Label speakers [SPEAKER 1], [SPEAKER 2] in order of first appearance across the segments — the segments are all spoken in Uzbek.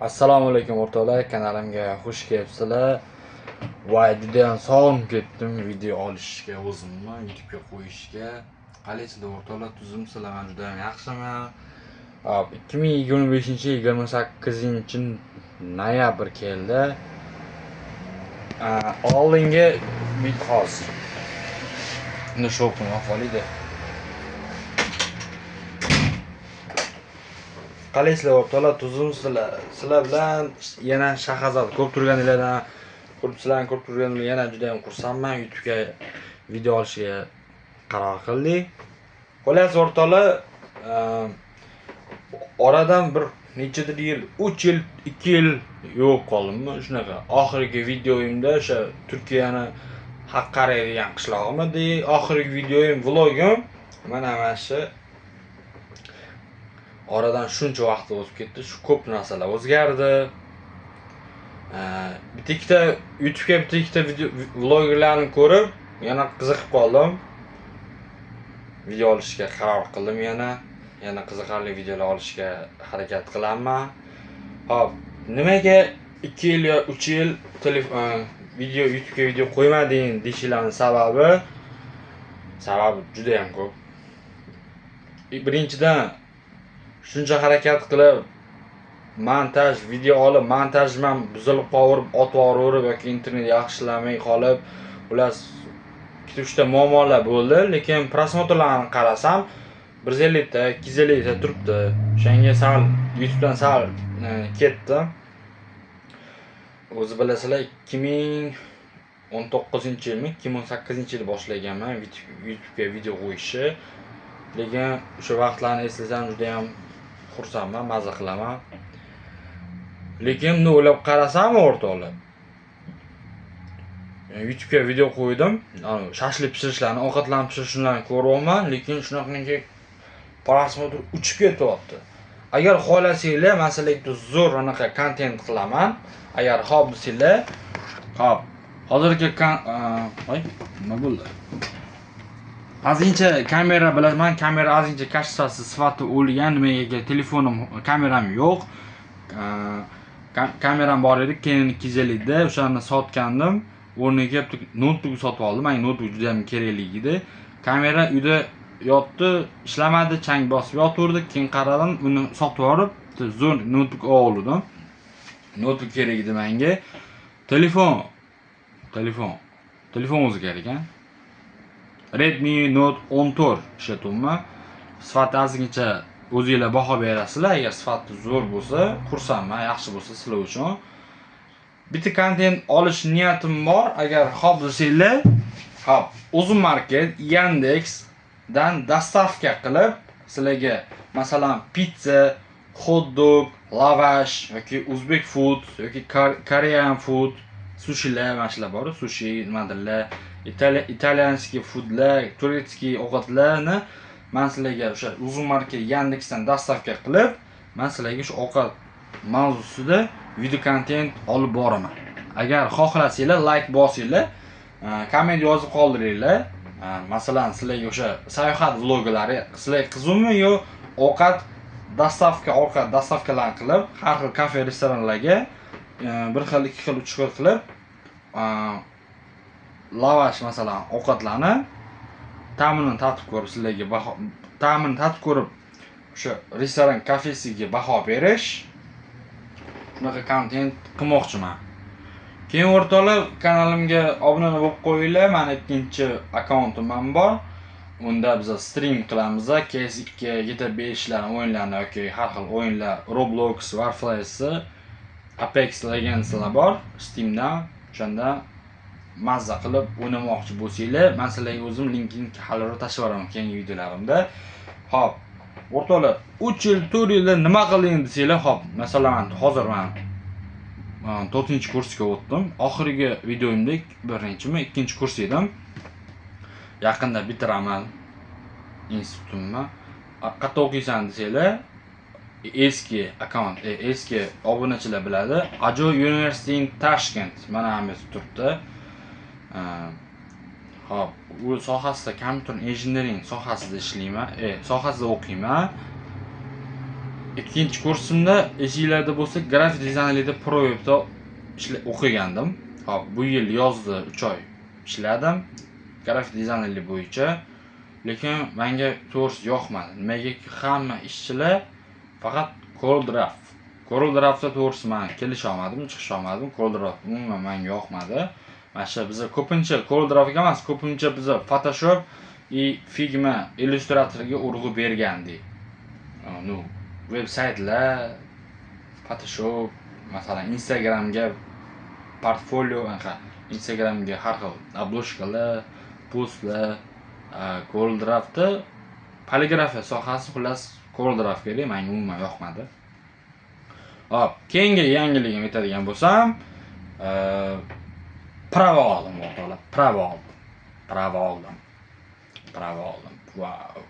[SPEAKER 1] Assalomu alaykum o'rtoqlar, kanalimga xush kelibsizlar. Voy, judayam sog'inib ketdim video olishga, o'zimni YouTube'ga qo'yishga. Qalaysizlar o'rtoqlar, tuzumsizlar? Men juda ham yaxshiman. Hop, 2025 28 noyabr keldi. Oldingi hozir. Uni shovqin olaydi. Qalaysizlar o'rtoqlar, tuzumsizlar? Sizlar bilan yana Shahazod ko'rib turganinglardan, ko'rib ko'rib turganinglar yana juda ham xursandman. YouTube'ga video olishga qaror qildik. Xullas o'rtoqlar, oradan bir nechadir yil, 3 yil, 2 yil yo'q qoldimmi? Shunaqa. Oxirgi videoyimda o'sha Turkiyani Hakkari degan qishlog'im edi. Oxirgi videoyim, vlogim mana shu. Oradan shuncha vaqt o'tib ketdi, shu ko'p narsalar o'zgardi. Bitta ikkita YouTube'ga bitta ikkita video vloglarni ko'rib, yana qiziqib qoldim. Video olishga qaror qildim yana. Yana qiziqarli videolar olishga harakat qilaman. Xo'p, nimaga 2 yil yo 3 yil video YouTube'ga video qo'ymading deyishlarning sababi juda ham ko'p. Birinchidan, shuncha harakat qilib montaj video olib, montajim ham buzilib qolib, otib yuborib yoki internet yaxshilamay qolib, xullas ikkita-uchta muammolar bo'ldi, lekin prosmotrlarni qarasam 150 ta, 250 ta turibdi. O'shanga sal YouTube'dan sal ketdim. O'zi bilasizlar, 2019-yilmi, 2018-yil boshlaganman YouTube'ga video qo'yishni. Lekin o'sha vaqtlarni eslasam juda ham xursandman, maza qilaman. Lekin buni o'ylab qarasam o'rtoqlar, YouTube'ga video qo'ydim, shashlik pishirishlarni, ovqatlarni pishirishlarni ko'ryapman, lekin shunaqangi prosmotr uchib ketyapti. Agar xohlasanglar, masalan, bitta zo'r anaqa kontent qilaman. Agar xo'p desanglar, xo'p, hozirgi voy, nima bo'ldi? Ozgincha kamera bilaman, kamera ozgincha kачествоsi, sifati o'lgan, nimaga telefonim, kameram yo'q. Kameram bor edi, Canon 250 da, o'shani sotgandim. O'rniga bitta noutbuk sotib oldim. Menga noutbuk juda ham kerakli edi. Kamera uyda yotdi, ishlamadi, chang bosib yotaverdi. Keyin qaradim, uni sotib olib, zo'r noutbuk oldim. Noutbuk kerak edi menga. Telefon o'zi kerak ekan. Redmi Note 14 ishlatyapman. Sifati ozgincha o'zingizlar baho berasizlar. Agar sifati zo'r bo'lsa, xursandman, yaxshi bo'lsa sizlar uchun. Bitta kontent olish niyatim bor. Agar xo'p desanglar, xo'p, Uzum Market, Yandex dan dostavka qilib, sizlarga masalan pizza, hot-dog, lavash yoki o'zbek food yoki Korean food, sushilar, mana shular bor, sushi, nimadirlar, italyanskiy foodlar, турецкий ovqatlarni men sizlarga o'sha Uzum Market, Yandexdan dostavka qilib, men sizlarga shu ovqat mavzusida video kontent olib boraman. Agar xohlasanglar, like bosinglar, komment yozib qoldiringlar. Masalan, sizlarga o'sha sayohat vloglari sizlarga qiziqmi yo ovqat dostavka, ovqat dostavkalarni qilib, har xil kafe, restoranlarga bir xil, ikki xil, uch xil qilib, lavash masalan ovqatlarni ta'mini tatib ko'rib, sizlarga baho, ta'mini tatib ko'rib o'sha restoran kafesiga baho berish, shunaqa kontent qilmoqchiman. Keyin o'rtoqlar, kanalimga obuna bo'lib qo'yinglar. Meni ikkinchi akkauntim ham bor. Unda biz stream qilamiz, CS2, GTA 5 lar o'yinlarini yoki har xil o'yinlar, Roblox, Warframes, Apex Legendslar bor Steamdan. O'shanda mazza qilib o'ynamoqchi bo'lsanglar, men sizlarga o'zim linkini haliroq tashlab yuboraman keyingi videolarimda. Xo'p, o'rtoqlar, 3 yil, 4 yilda nima qilding desanglar, xo'p, masalan, hozir men 4-kursga o'tdim. Oxirgi videoyimda birinchimi, ikkinchi kurs edim. Yaqinda bitiraman institutimni. Qayerda o'qiysan desanglar, eski akkaunt, eski obunachilar biladi. Ajo University in Tashkent mana hammasi turibdi. Xo'p, u sohasida computer engineering sohasida ishlayman, sohasida o'qiyman. Ikkinchi kursimda esinglarda bo'lsa, grafik dizaynlikda proyektda o'qigandim. Hop, bu yil yozda 3 oy ishladim grafik dizaynlik bo'yicha, lekin menga to'g'risi yoqmadi. Nimagaki hamma ishchilar faqat CorelDRAW. CorelDRAWda to'g'risi men kelisha olmadim, chiqisha olmadim. CorelDRAW umuman menga yoqmadi. Mana shu biza ko'pincha CorelDRAWga emas, ko'pincha biza Photoshop и Figma, Illustratorga urg'u bergandik. Ну, veb-saytlar, Photoshop, masalan, Instagramga portfolio, Instagramga har xil обложка lar, postlar, CorelDRAWda poligrafiya sohasi, xullas CorelDRAW kerak, menga umuman yoqmadi. Hop, keyingi yangiligim aytadigan bo'lsam, права oldim, o'rtoqlar, права oldim. Права oldim. Права oldim. Vau.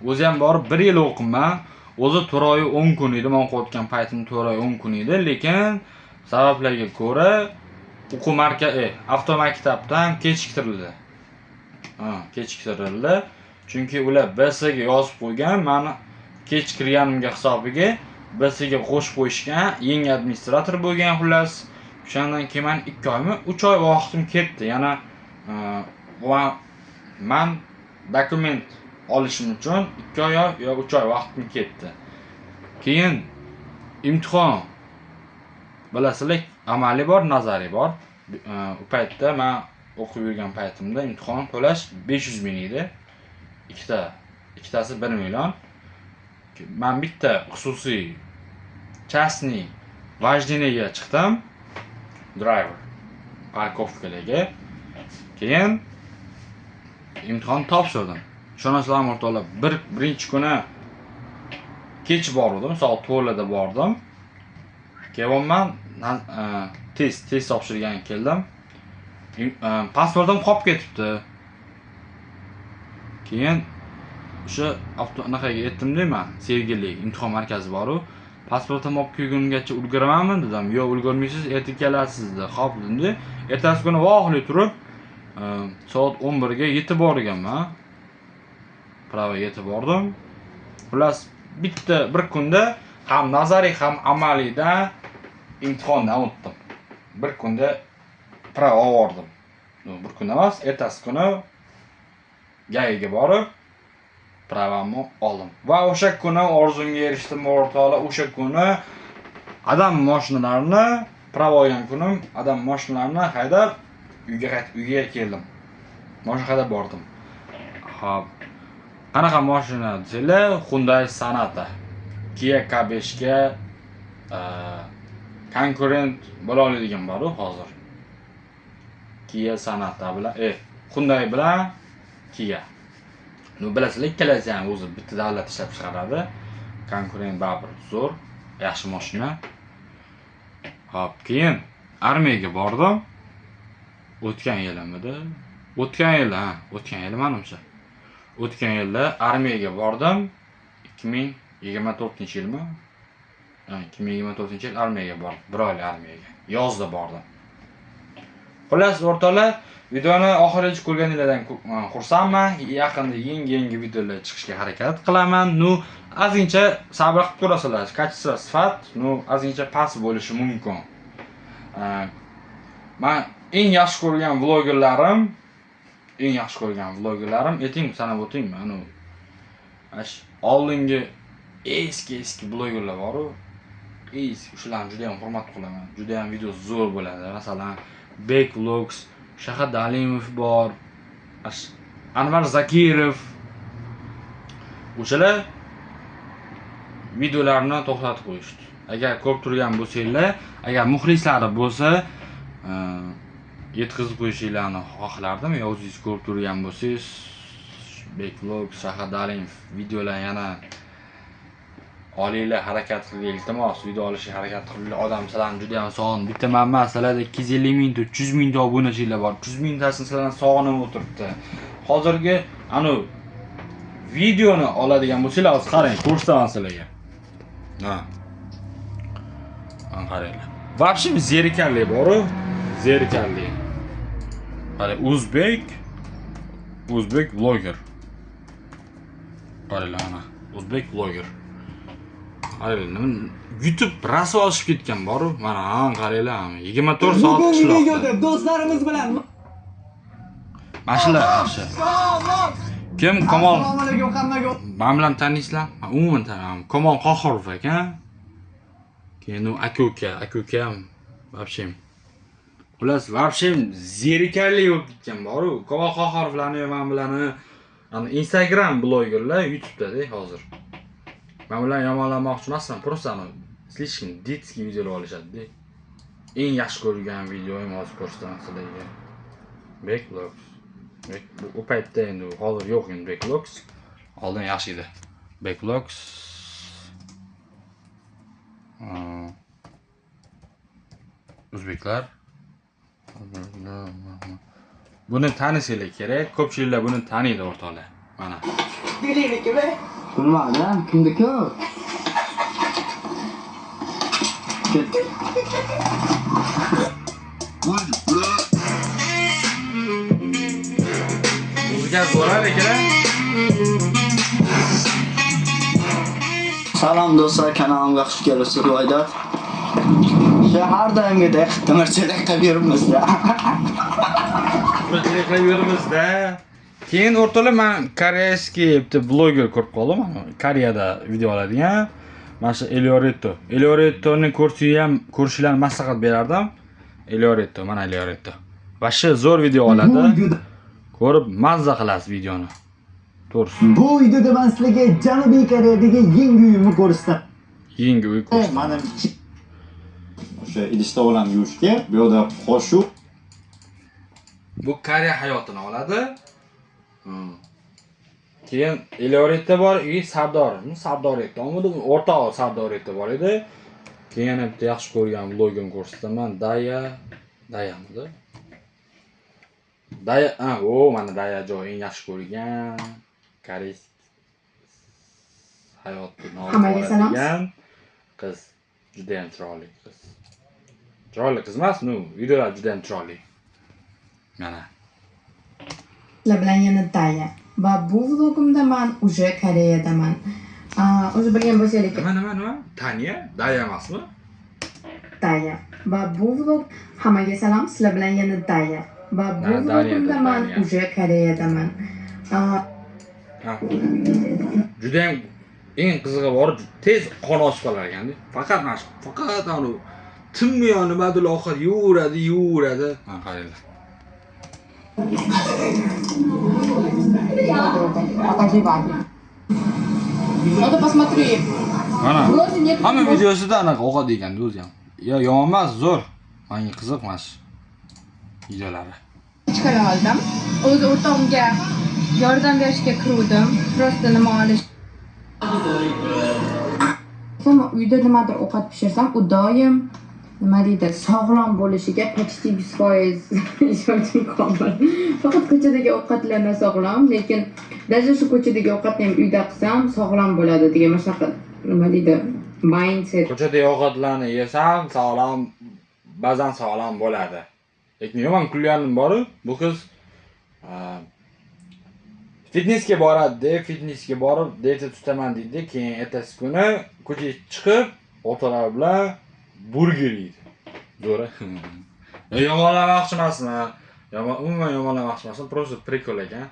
[SPEAKER 1] O'zi ham borib 1 yil o'qibman. O'zi 4 oy 10 kun edi, men o'qiyotgan paytim 4 oy 10 kun edi, lekin sabablarga ko'ra o'quv markazi avtomaktabdan kechiktirildi. Ha, kechiktirildi. Chunki ular BS ga yozib qo'ygan, meni kech kirganimga hisobiga BS ga qo'shib qo'yishgan, yangi administrator bo'lgan xullas. O'shandan keyin men 2 oymi, 3 oy vaqtim ketdi. Yana man dokument olishim uchun 2 oy yo 3 oy vaqtim ketdi. Keyin imtihon bilasizlar, amaliy bor, nazariy bor. U paytda men o'qib yurgan paytimda imtihon to'lash 500 ming edi. Ikkitasi 1 million. Men bitta xususiy частный вождение ga chiqdim. Driver парковка larga. Keyin imtihon topshirdim. Ishonasizlarmi o'rtoqlar, birinchi kuni kech bordim, soat 4larda bordim. Kelyapman, test topshirgan keldim. Pasportim qolib ketibdi. Keyin o'sha anaqaga aytdim deyman, Sergeli imtihon markazi bor-u. Pasportimni olib kelgungacha ulguramanmi dedim. Yo'q, ulgurmaysiz, erta kelasiz dedi. Xo'p dedim. Ertasi kuni vaqtli turib, soat 11 ga yetib borganman. Prava yetib bordim. Xullas, bitta bir kunda ham nazariy ham amaliyda imtihondan o'tdim. Bir kunda prava oldim. Bir kunda emas, ertasi kuni GAIga borib pravamni oldim. Va o'sha kuni orzumga erishdim o'rtoqlar. O'sha kuni adam mashinalarini prava olgan kunim, adam mashinalarini haydab uyga qaytib uyga keldim. Mashina haydab bordim. Xo'p. Qanaqa mashina desanglar, Hyundai Sonata. Kia K5 ga konkurent bo'la oladigan bor-u hozir. Kia Sonata bilan, Hyundai bilan Kia. Bilasizlar, ikkalasi ham o'zi bitta davlat ishlab chiqaradi. Konkurent baribir zo'r, yaxshi mashina. Xo'p, keyin armiyaga bordim. O'tgan yilimida, o'tgan yil, ha, o'tgan yil menimcha. O'tgan yilda armiyaga bordim. 2024-yilmi? Ha, 2024-yil armiyaga bordim. Bir oylik armiyaga. Yozda bordim. Xullas, o'rtoqlar, videoni oxirigacha ko'rganinglardan xursandman. Yaqinda yangi-yangi videolar chiqishga harakat qilaman. Ozgincha sabr qilib turasizlar. Качество, sifat, ozgincha past bo'lishi mumkin. Men eng yaxshi ko'rgan vlogerlarim, eng yaxshi ko'rgan vlogerlarim, ayting, sanab o'taymi? Oldingi eski-eski blogerlar bor-u, eski, shularni juda ham hurmat qilaman. Juda ham video zo'r bo'ladi. Masalan, Bek Vlogs, Shahad Alimov bor, Anvar Zakirov. O'shalar videolarini to'xtatib qo'yishdi. Agar ko'rib turgan bo'lsanglar, agar muxlislari bo'lsa, yetkazib qo'yishinglarni xohlardim. Yo o'zingiz ko'rib turgan bo'lsangiz, Bek Vlogs, Shahad Alimov videolar yana olinglar, harakat qilinglar, iltimos, video olishga harakat qilinglar. Odam sizlarni juda ham sog'inib, bitta man emas, sizlarda 250 mingta, 300 mingta obunachilar bor. 300 mingtasini sizlarni sog'inib o'tiribdi. Hozirgi anu videoni oladigan bo'lsanglar, hozir qarang, ko'rsataman sizlarga. Ha. Mana qaranglar. Вообще zerikarli bor-u, zerikarli. Qarang, o'zbek vloger. Qaranglar mana, o'zbek vloger. Qaranglar, nima YouTube rasvo oshib ketgan boru. Mana qaranglar, 24 soat qishloqda.
[SPEAKER 2] Videoda do'stlarimiz bilan
[SPEAKER 1] Mana shular yaxshi. Kim Kamol?
[SPEAKER 2] Assalomu alaykum hammaga.
[SPEAKER 1] Men bilan taniysizlar? Men umuman tanimayman. Kamol Qohirov ekan. Keyin u aka-uka, aka-uka ham вообще. Xullas, вообще zerikarli bo'lib ketgan boru. Kamol Qohirovlarni men bilan Instagram blogerlar YouTube'da-da hozir. Men bilan yomonlamoqchi emasman, просто слишком детский videolar olishadi-da. Eng yaxshi ko'rgan videoyim hozir ko'rsataman sizlarga. Backlogs. Bu paytda endi hozir yo'q endi Backlogs. Oldin yaxshi edi. Backlogs. O'zbeklar. Buni tanisanglar kerak. Ko'pchiliklar buni taniydi o'rtoqlar. Mana.
[SPEAKER 2] Bilaylikmi?
[SPEAKER 3] Bilmadim, kimniki u? Ketdik.
[SPEAKER 1] Muzika zo'rar ekan.
[SPEAKER 3] Salom do'stlar, kanalimga xush kelibsiz. Voydat. Shu har doimgidek temirchilik qilib yuribmiz-da.
[SPEAKER 1] Temirchilik qilib yuribmiz-da. Keyin o'rtoqlar, men koreyskiy bitta bloger ko'rib qoldim. Koreyada video oladigan. Mana shu Elioretto. Eliorettoni ko'rishinglarni maslahat berardim. Elioretto, mana Elioretto. Vashi zo'r video oladi. Ko'rib mazza qilasiz videoni. To'g'risi.
[SPEAKER 2] Bu videoda men sizlarga Janubiy Koreyadagi yangi uyimni ko'rsataman.
[SPEAKER 1] Yangi uy ko'rsataman.
[SPEAKER 3] Mana o'sha idishda olam yuvishga, bu yerda qoshiq.
[SPEAKER 1] Bu Koreya hayotini oladi. Keyin Elioretto bor, uyi Sardor. Sardor aytdi, o'rtog'i Sardor aytdi bor edi. Keyin yana bitta yaxshi ko'rgan vlogim ko'rsataman. Daya, Dayamidi? Daya, ha, o mana Daya joy eng yaxshi ko'rgan koreys hayotini
[SPEAKER 4] Hammaga salom.
[SPEAKER 1] oladigan qiz. Juda ham chiroyli qiz. Chiroyli qiz emas, nu, videolar juda ham chiroyli. Mana.
[SPEAKER 4] Sizlar bilan yana Daya. Va bu vlogimda men уже Koreyadaman. O'zi bilgan bo'lsanglar
[SPEAKER 1] Nima, nima, nima? Tanya? Daya emasmi?
[SPEAKER 4] Daya. Va bu vlog hammaga salom, sizlar bilan yana Daya. Va bu
[SPEAKER 1] Ha, Daya,
[SPEAKER 4] vlogimda men
[SPEAKER 1] Daya.
[SPEAKER 4] уже Koreyadaman.
[SPEAKER 1] Ha. Juda ham eng qizig'i bor, tez qon oshib qolar ekanda. Faqat mana shu, faqat anu tinmay nimadir ovqat yeyaveradi, yeyaveradi. Ha, qaranglar.
[SPEAKER 4] Надо посмотри.
[SPEAKER 1] Mana.
[SPEAKER 4] Вроде нет.
[SPEAKER 1] Hamma videosida anaqa ovqat yeganda o'zi ham. Yo, yomon emas, zo'r. Menga qiziq mana shu videolari.
[SPEAKER 4] Chiqara oldim. O'z o'rtog'imga yordam berishga kiruvdim. Просто nima olish. Uyda nimadir ovqat pishirsam, u doim nima deydi, sog'lom bo'lishiga почти 100% ishonchim komil. Faqat ko'chadagi ovqatlar nosog'lom, lekin даже shu ko'chadagi ovqatni ham uyda qilsam sog'lom bo'ladi degan mana shunaqa nima deydi, mindset.
[SPEAKER 1] Ko'chadagi ovqatlarni yesam sog'lom, ba'zan sog'lom bo'ladi. Lekin yomon kulganim bor-u, bu qiz fitnessga boradi, fitnessga borib dieta tutaman deydi, keyin ertasi kuni ko'chaga chiqib o'rtoqlar bilan burger yeydi. Zo'ra. Yomonlamoqchi emasman. Umuman yomonlamoqchi emasman, просто prikol ekan.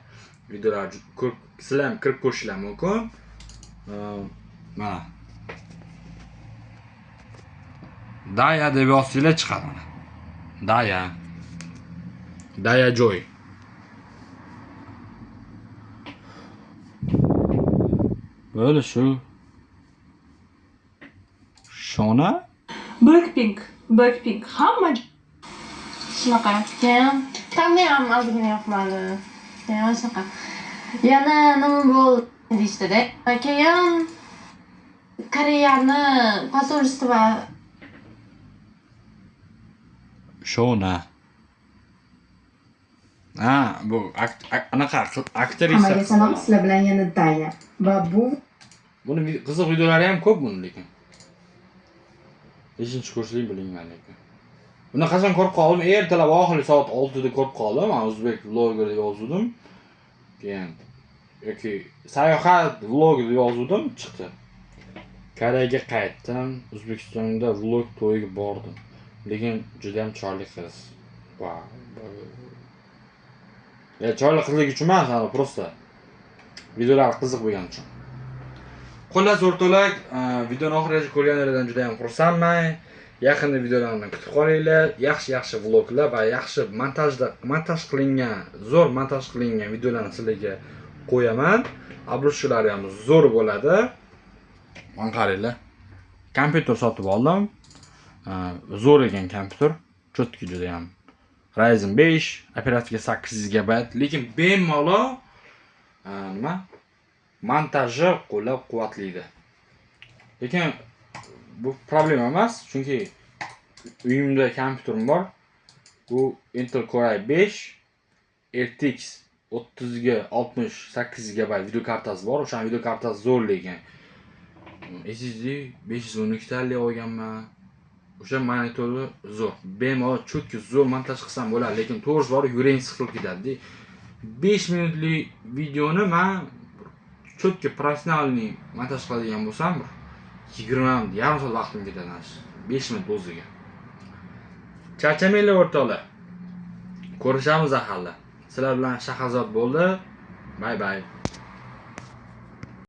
[SPEAKER 1] Videolar ko'p, sizlar ham kirib ko'rishinglar mumkin. Mana. Daya deb yozsanglar chiqadi mana. Daya. Daya Joy. Böyle shu. Shona?
[SPEAKER 5] Blackpink, Blackpink hamma
[SPEAKER 6] shunaqa. Keyin ta'mi ham ozgina yoqmadi. Keyin shunaqa. Yana nima bo'ldi deyishdida. Keyin Koreyani посольство
[SPEAKER 1] Shona. Ha, bu anaqa aktrisa.
[SPEAKER 4] Hammaga salom, sizlar bilan yana Daya. Va bu
[SPEAKER 1] Buni qiziq videolari ham ko'p buni lekin. 5 kurslik bilmayman lekin. Buni qachon ko'rib qoldim? Ertalab oxiri soat 6 da ko'rib qoldim. Men o'zbek vloger deb yozuvdim. Keyin yoki sayohat vlogi deb yozuvdim, chiqdi. Koreyaga qaytdim, O'zbekistonda vlog to'yiga bordim. Lekin juda ham chiroyli qiz. Vau. Ya chiroyli qizligi uchun emas, ani просто videolar qiziq bo'lgani uchun. Xullas o'rtoqlar, videoni oxirigacha ko'rganlaringizdan juda ham xursandman. Yaqinda videolarni kutib qolinglar. Yaxshi-yaxshi vloglar va yaxshi montajda montaj qilingan, zo'r montaj qilingan videolarni sizlarga qo'yaman. Обложка lari ham zo'r bo'ladi. Mana qaranglar. Kompyuter sotib oldim. Zo'r ekan kompyuter. Чётко juda ham. Ryzen 5, оперативка 8 GB, lekin bemalol nima? Montajni qo'llab-quvvatlaydi. Lekin bu problema emas, chunki uyimda kompyuterim bor. Bu Intel Core i5 RTX 30 ga 68 GB video kartasi bor. O'sha video kartasi zo'r lekin. SSD 512 talik olganman. O'sha monitorni zo'r. Bemalol чётко zo'r montaj qilsam bo'ladi, lekin to'g'risi borib yuraging siqilib ketadi. 5 minutlik videoni men чётко профессиональный montaj qiladigan bo'lsam, bir 20 minut, yarim soat vaqtim ketadi ana shu 5 minut o'ziga. Charchamanglar o'rtoqlar. Ko'rishamiz hali. Sizlar bilan Shahazod bo'ldi. Bye bye.